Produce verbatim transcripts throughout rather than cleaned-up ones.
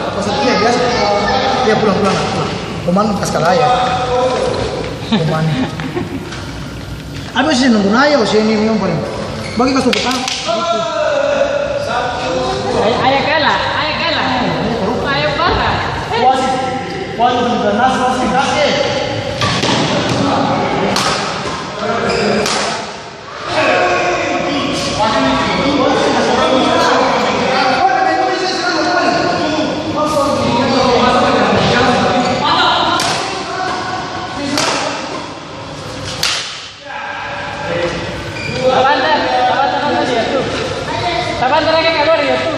Apa satu ya, biasa. Ya, pulang, pulang, pulang. Komandan kas kalah ya. Komandan. Abis ini nunggu naya, usia ini memang paling. Bagi kas tepuk tangan. Ayah, ayah kalah, ayah kalah. Ayah parah. Wasit. Wasit, wasit, wasit. Sabantar, sabantar, sabantar, dia tu. Sabantar lagi kaluar dia tu.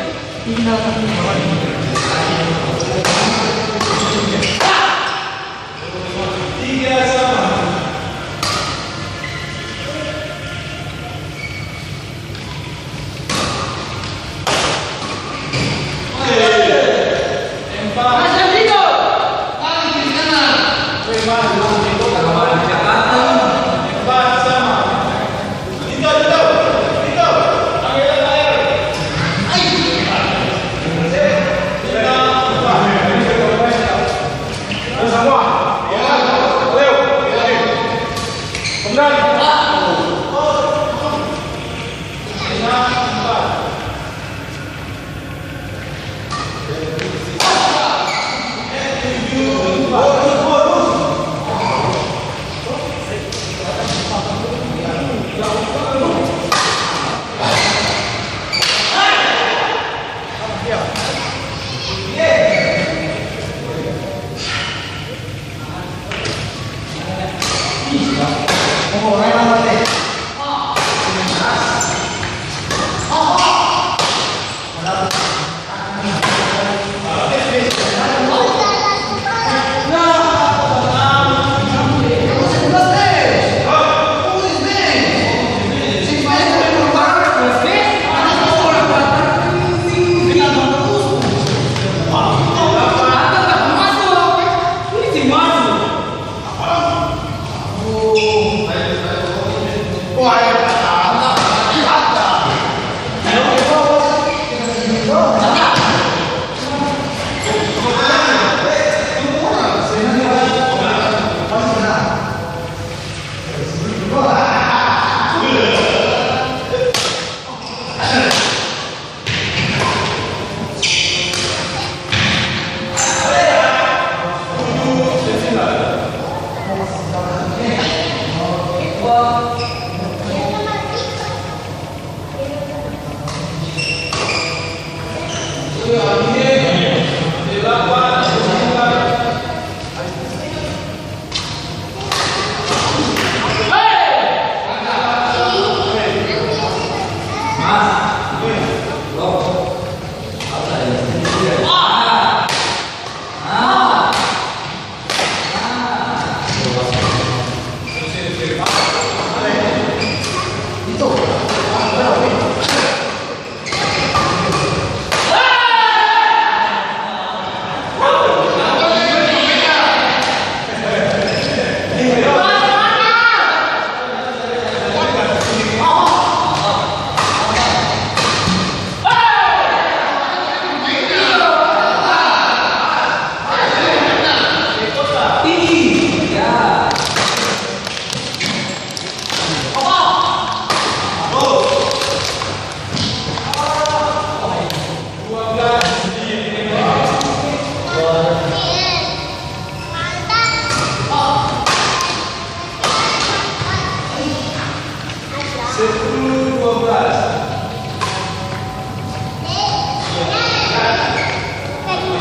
Sepuluh dua belas.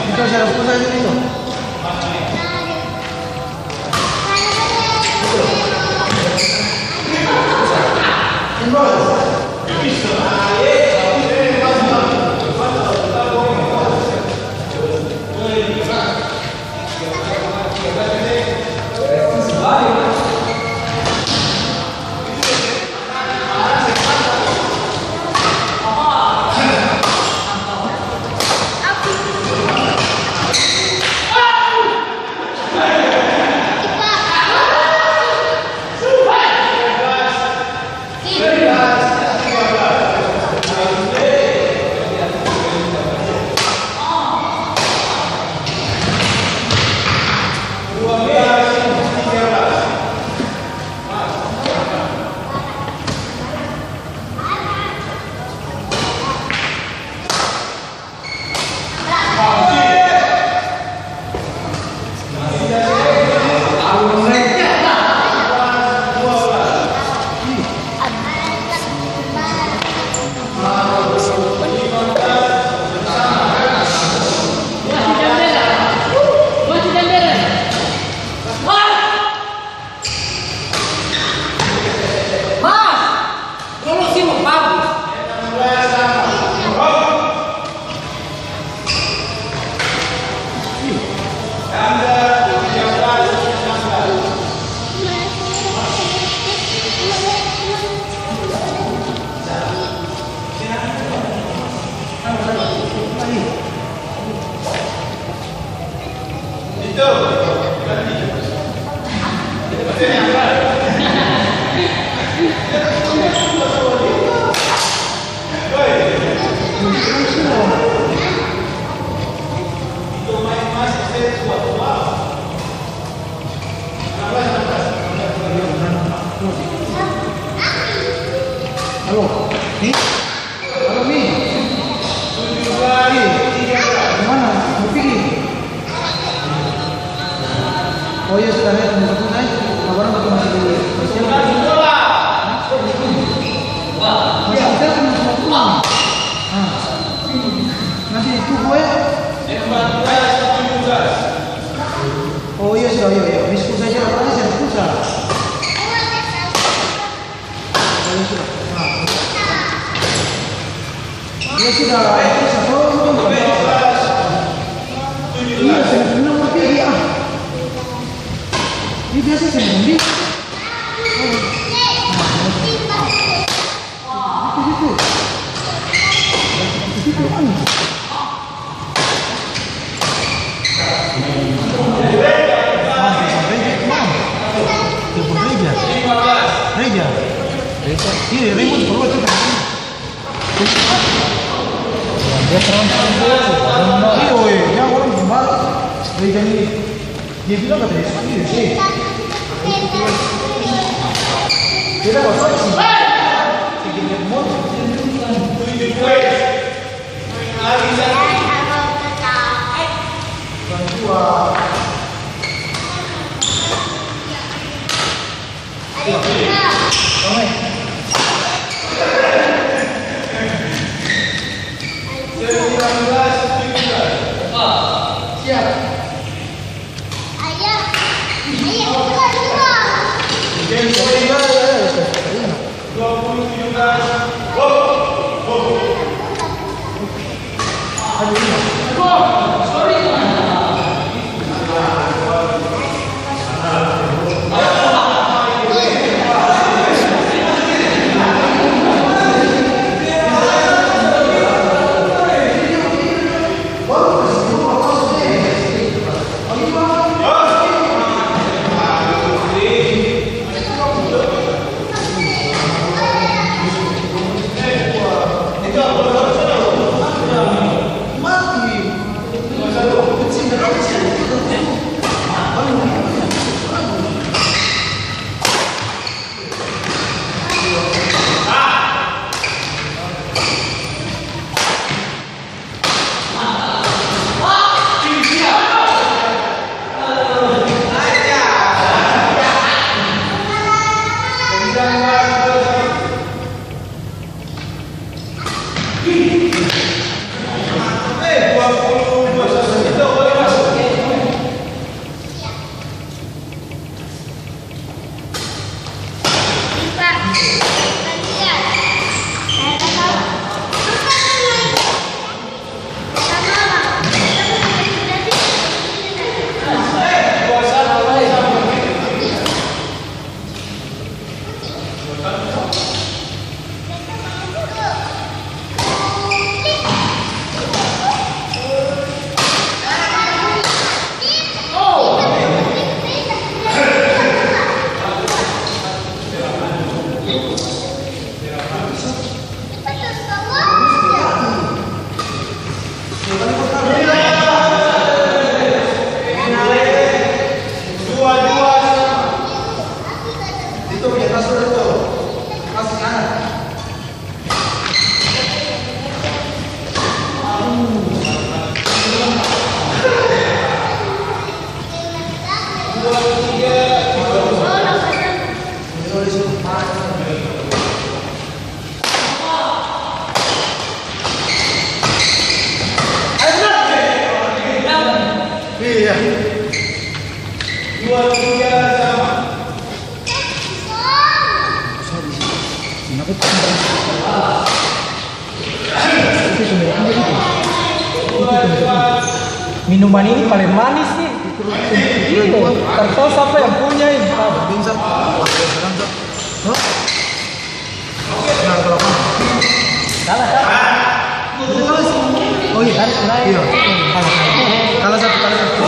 Itu saya lakukan saja itu. Halo, Mi? Halo, Mi? Ih, dimana? Mo pigi? Oh iya, sudah, ya, tunggu satu, Nay. Kabarang waktu masih di, masih di, masih di, masih di, ah. Nanti ditunggu, ya. Oh iya, sudah, iya, iya. Diskusi aja, apa aja diskusi? Oh, iya, sudah. Nah. Iya, sudah. Iya, seng pernah ngerti dia, ah. Dia biasa seng pernah. Itu, itu. Itu, itu, anu. Telepon Reja. Reja. Reja. Iya, Reja, perlu itu. Dia transfer dia, iya, weh, dia orang kembali. Reja ini, dia bilang kata dia sendiri, sih. Dia dapat saksi. Iya. Minuman ini paling manis nih. Iya, terus siapa yang punya ini? Kalah, kalah. Oh iya. Kalah, kalah. Kalah satu, kalah satu.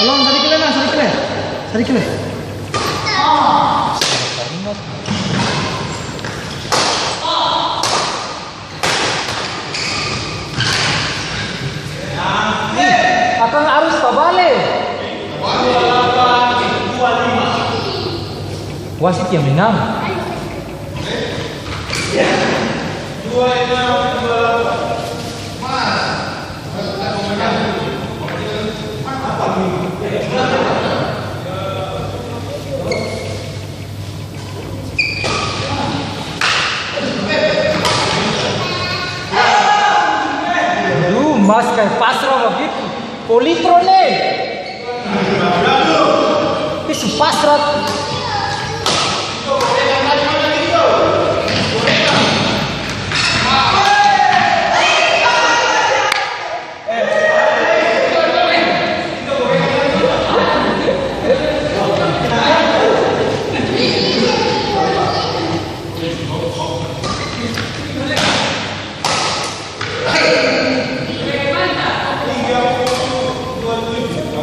Ulang, sadiki lai, Mas, sadiki lai. Sadiki lai. Akang arus tabale. Wasit yang menang. Aduh, Mas, kaya pasrah bagitu. Politron, e. Ih, su pasrah.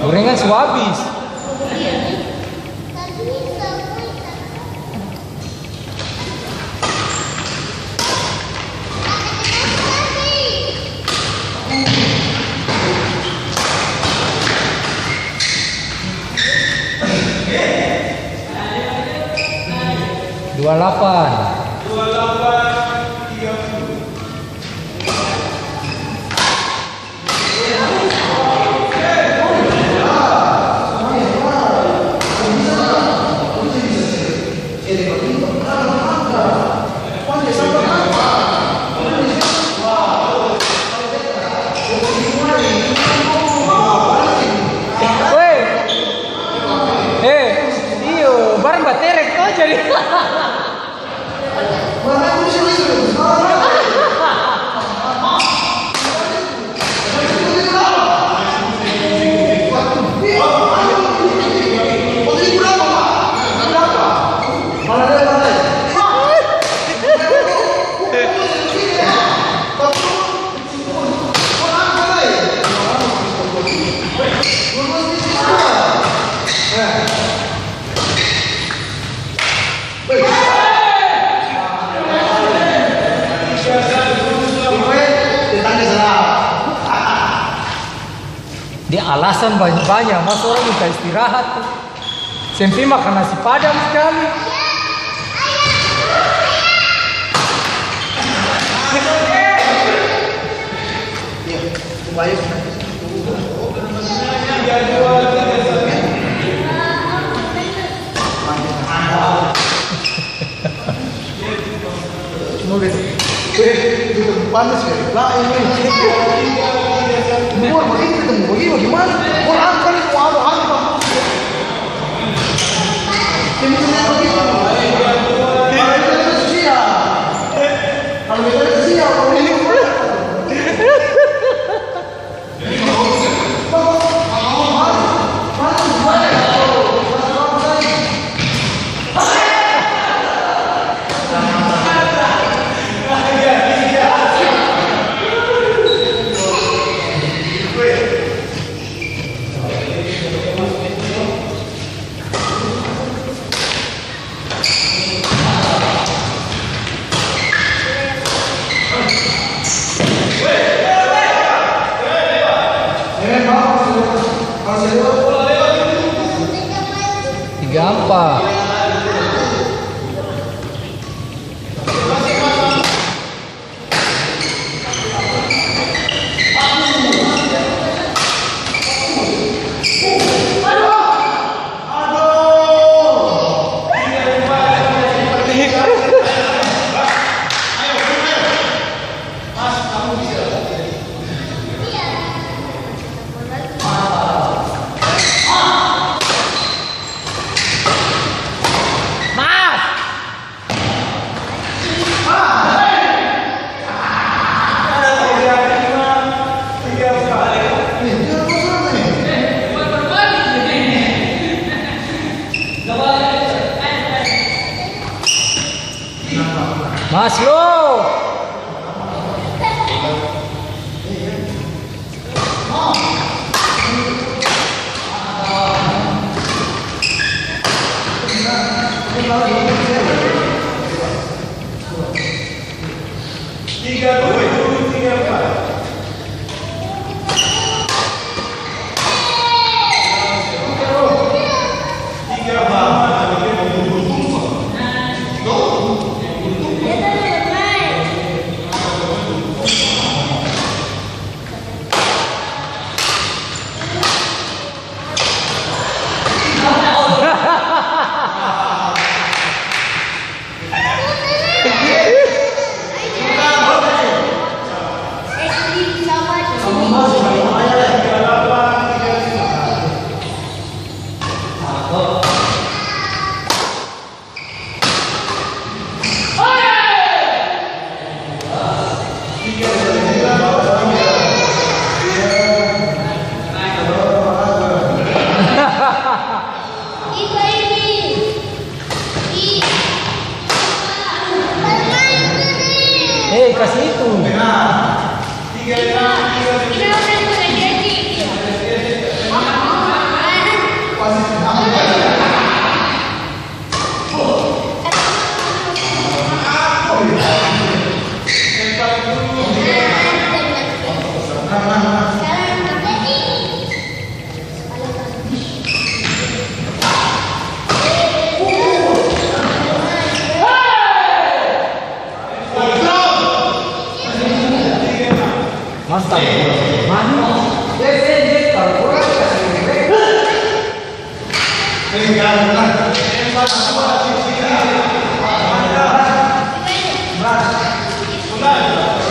Gorengan su abis. Dua lapan. Weh. Eh, iyo, barang baterek to jadi. Dia alasan banya-banya, masa orang minta istirahat tu. Seng pi makang nasi padang skali. Cuma beta, weh, itu panas ya. Lah, ini. Luar begini ketemu, begini bagaimana? Mau angkat, mau anu, angkat. Ini saya begitu. Kalau itu susah. Kalau itu susah, kalau ini Tiga ampa. Mas lo. Tiga tujuh, tiga empat. Hei, kasi itu. Mantap. Mantap.